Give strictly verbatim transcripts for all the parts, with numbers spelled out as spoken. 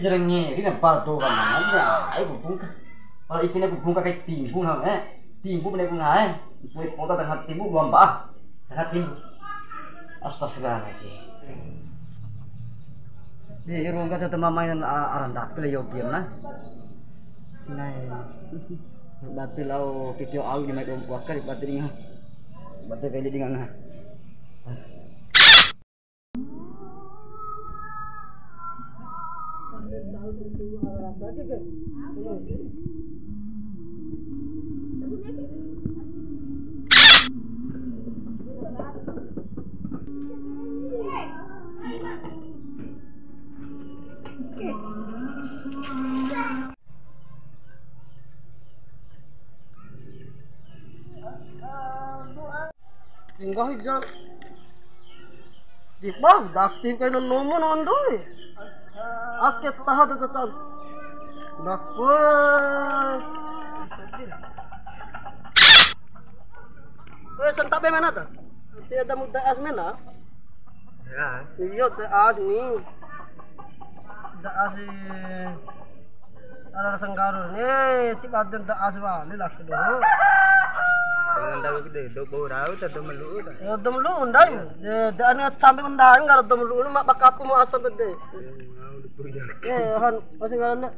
Rengeri na bado ka mana ya, ai ku bungka. Pala ipi na ku bungka kai timbu na, eh. Timbu bune ku ngae. Pui pota tengah timbu, dua mba'a. Tengah timbu. Astagfirullahaladzim. Di rongga sa tema main a-, arandatu le yogi na. Sinai. Bati lao titio au di mai dom kuaka di bati ringa. Bati veli di ngana. Nggahi ja. Di bau, da aktif kaina nomo na ndoi. Ake taha da cacan. Dak we. We, santabe mena ta? Ti ada muda as mena? Ya. Iyo, te as ni. Da asi. Ara sanggaru ni, ti baden da as wali lah dulu. Dengan dalu gede, do bau rau, ta do melu ta. Ya, do melu ndai. De, de anu sampe ndai, nggak do melu, mak bakapu mau asam gede. Mau dipunya. Eh, han, masih nggak ada.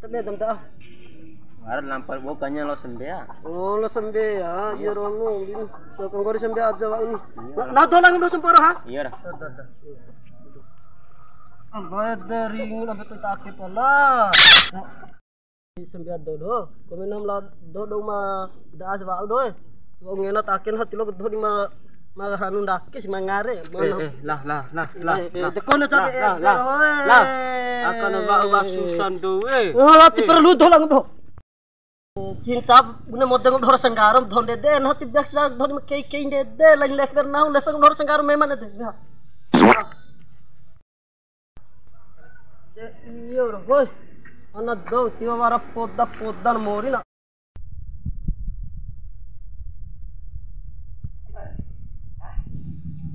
Tapi ada da as. Wara lampa bokanya lo sambea. Oh, lo sambea, iya rono, bin. Lo kanggori sambea aja, Pak, ini. Iya. Nah, nah, dolang lo semporo, ha? Iya, dah. Dah, dah, dah. Ambai dari ngul ampe tu takip lah. Sambea do do. Komenam la do do ma da as, Pak, do. Wa'u ngena taken hati lo doho di ma, ma hanu ndake si ma ngare. Eh, eh, lah, lah, lah, lah, eh, eh, lah. Tekon cabe lah, eh, lah, lah. Lah. Akan mbak wasusan do, eh. Oh, ti perlu dolang do. Cinca bune mode ngom doho ra sanggarom doho ndede, nahu ti biasa doho di ma kei kei ndede, lain level nahu, level ngom doho ra sanggarom memang ndede. Ya. De, iyo, bro, woi. Ana dou, tiwara poda-poda na mori na.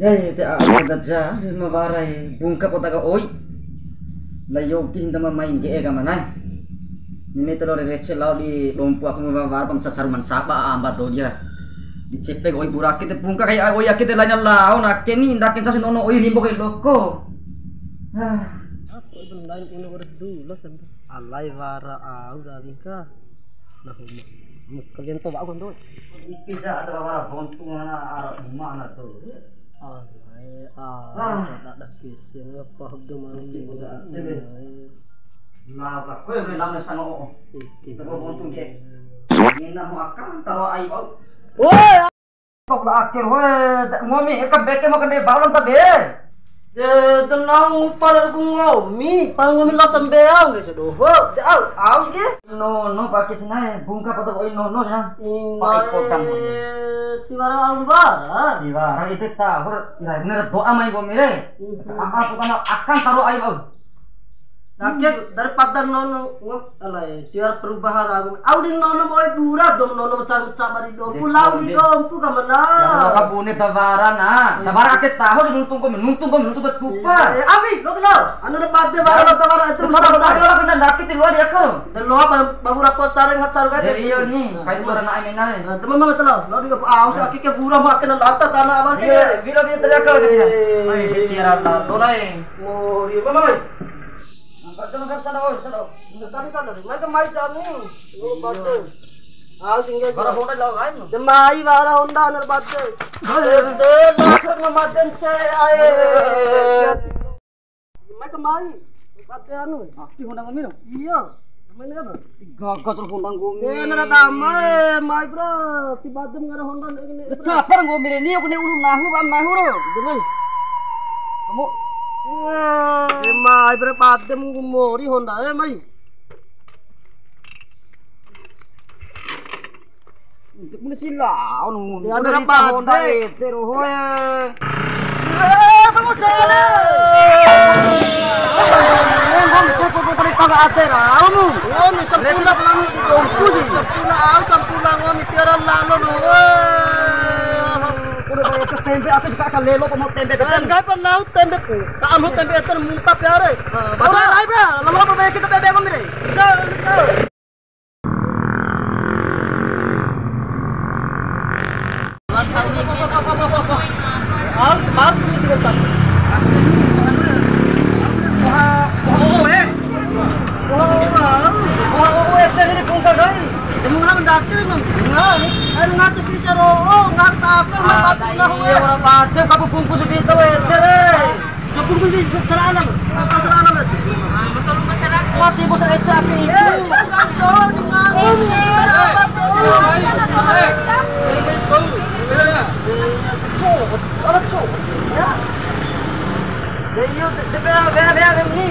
Ya, ya, te a, poda ja, ma wara e, bungka poda ka oi. La yogi nda ma mai ngge'e ka mana. Nene telo rerece lao di dompu aku ma wara pa ma cacaru ma ncaba amba dou dia. Di cepe ka oi burake te bungka kai oi ake te laina lao na ke ni ndake ncasi nono oi rimbo kai loko. Ah. Apa itu lain uno ore dulu sampe. Alai wara au rawi ka. Nah, uma. Muka lian to ba'u kan to. Ipi ja ada wara bontu ngana ara uma na to. Alai, ah, ah. Ada kese apa do mani. Ipi ja, ebe. Nah, ka koe be lam sana o. Ipi. Kita bontu ke. Ngena mu akan taro ai bau. Woi, Tok la akhir, weh, ngomi, eka beke mau kene balon ta be. De, de nahu ngupa la ku ngomi, pala ngomi la sambea, ngge sedoho, de au, au si ke. No, no, pake sinae, bungka pada oi no, no, ya. Pakai kodang. Tiwara au bara. Tiwara itu tahur, ya, bener doa mai ngomi re. Apa, apa, akan taruh air, au. Ake daripada nono, alai, tiwara perubahan aku. Au di nono boe bura dong nono caru cabari dompu, lau di dompu ka mana? Ya, ka bune tawara na. Tawara ake taho nuntung ko, nuntung ko, nuntung ko tupa. Eh, abi, lo kenal? Anu de bade bara lo tawara itu. Tawara lo kena daki ti luar ya kau. Dan lo apa babura posare ngat saru kate. Iyo ni, pai luar na ai menai. Teman mama telau, lo di au sa ake ke bura ma kena lata tanah abang ke. Iya, bila dia teriak kalau dia. Ai, tiwara la tolai. Mori, mama. Angkat dulu kan sana, oi, sana. Tadi kan dari mai ke mai jam ni. Lu batu. Ah, tinggal. Bara Honda lau lain. De mai bara Honda ner batu. Hei. De, de, lakon mematen ce ae. Mai ke mai. Batu anu. Aktif Honda ngomi no? Iya. Main apa? Gagas ro Honda ngomi. Eh, nara damai, mai, bro. Ti badem ngara Honda ini. Sabar ngomi re ni, aku ni ulu nahu, bam nahu ro. Demai. Kamu. Iya. Demai, bro, badem mori Honda, eh, mai. Untuk mana sih lah, anu, ya, udah ada di tahun apa, dah, deh? Ete, roh, eh. Eh, sama cewek. Ngomong, ngomong, ngomong, ngomong, ngomong, ate, anu. Ngomong, sempurna, pelang, ngomong, sempurna, au, sempurna, ngomong, tiara, lalu, eh. Tempe aku suka kalelo, kamu tempe. Tempe apa nau tempe ku? Kamu tempe itu muntah ya, re. Baru rai, bro. Lama apa kita tempe kami, re? Iya, orang Batak, kamu bungkus gitu, eh. Mati bos Eca api itu. Cuk, salah cuk. Ya. Ya, iya, de-, de-, bea, bea, bea, bea, ini.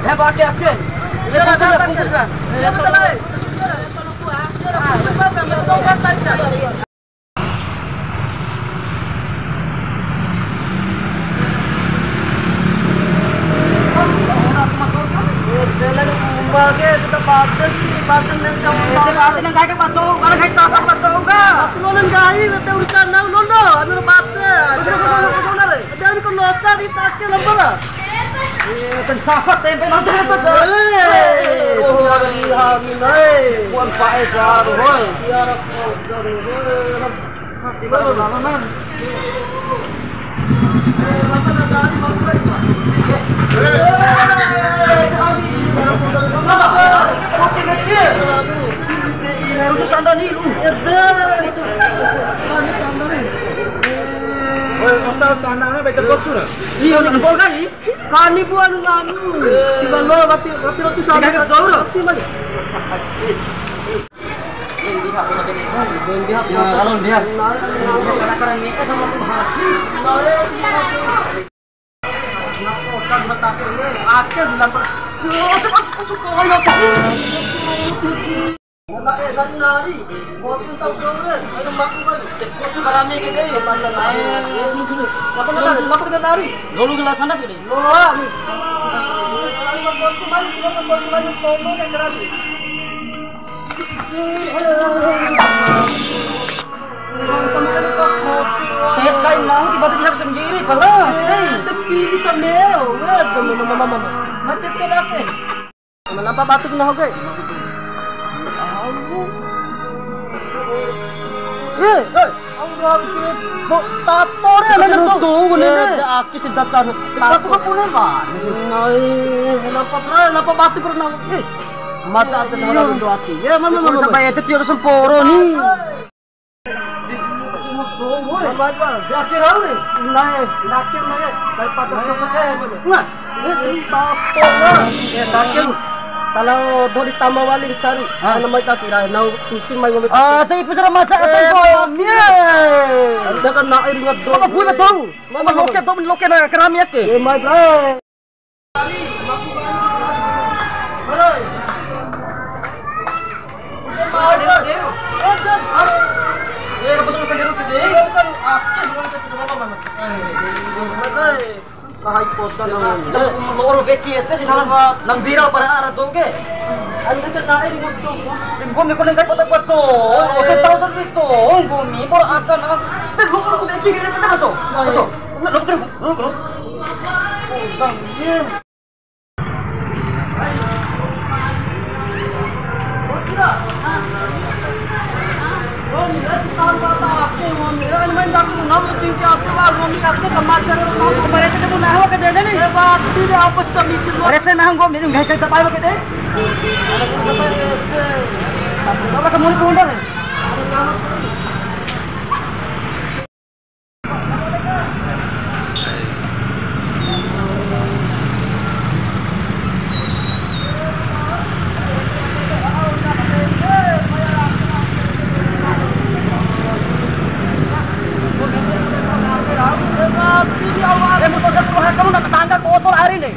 Ya, pakai, pakai. Ya, betul, betul. Ya, betul, eh. Urusan nau nono, anu bate. Ada anu konosa di pake lembara. Eh, kan safat tempe nanti apa, Cak? Eh, oh, hari, hari, eh. Puan Pak Eza, hoi. Mati baru lama, man. Itu sandal ni, lu. Woi, masa sandalnya baca kocur, ya? Iya, nang kau kai. Kani buan nganu. Tiba lo, mati, mati roti sandal. Tiga kali jauh, loh. Mati, man. Nah, kalau dia. Lolo gelas sana sini. Tes kain mau tiba-tiba sendiri, pala. Eh, tapi bisa meo. Wah, mama, mama, mama. Mati ke dake. Kenapa batuk nah, oke? Eh, eh. Bo, tato re, mana tuh? Tuh, ini. Eh, aki sih datar. Tato ke pulau mana? Nah, eh, kenapa, bro? Kenapa batuk, bro? Nah, eh. Maca ate dua lu aki. Ya, mana, mana? Sampai itu tiada semporo nih. Nah, ini tato, nah. Ya, tato, nah. Kalau doli tama wali cari. Ah, nama itu tidak, nau tusin mai ngomong. Ah, tapi bisa maca ate kok. Iya. Ada kan nak air ngedo. Apa gue betul? Mama loke tuh, loke na kerami ake. Eh, mai, bro. Sahai kota nang, nang bira para ara doge. Anda sa nae ri moto. Nggomi ko nengkai kota kota. Oke, tahu tadi to. Nggomi por akan. Te lo lo beki kita to. To. Lo lo lo. Rece nahu nggomi, nggahi kai tapai lo kete. Apa kamu itu undang? Eh, motor satu, kamu nak tetangga kotor hari nih.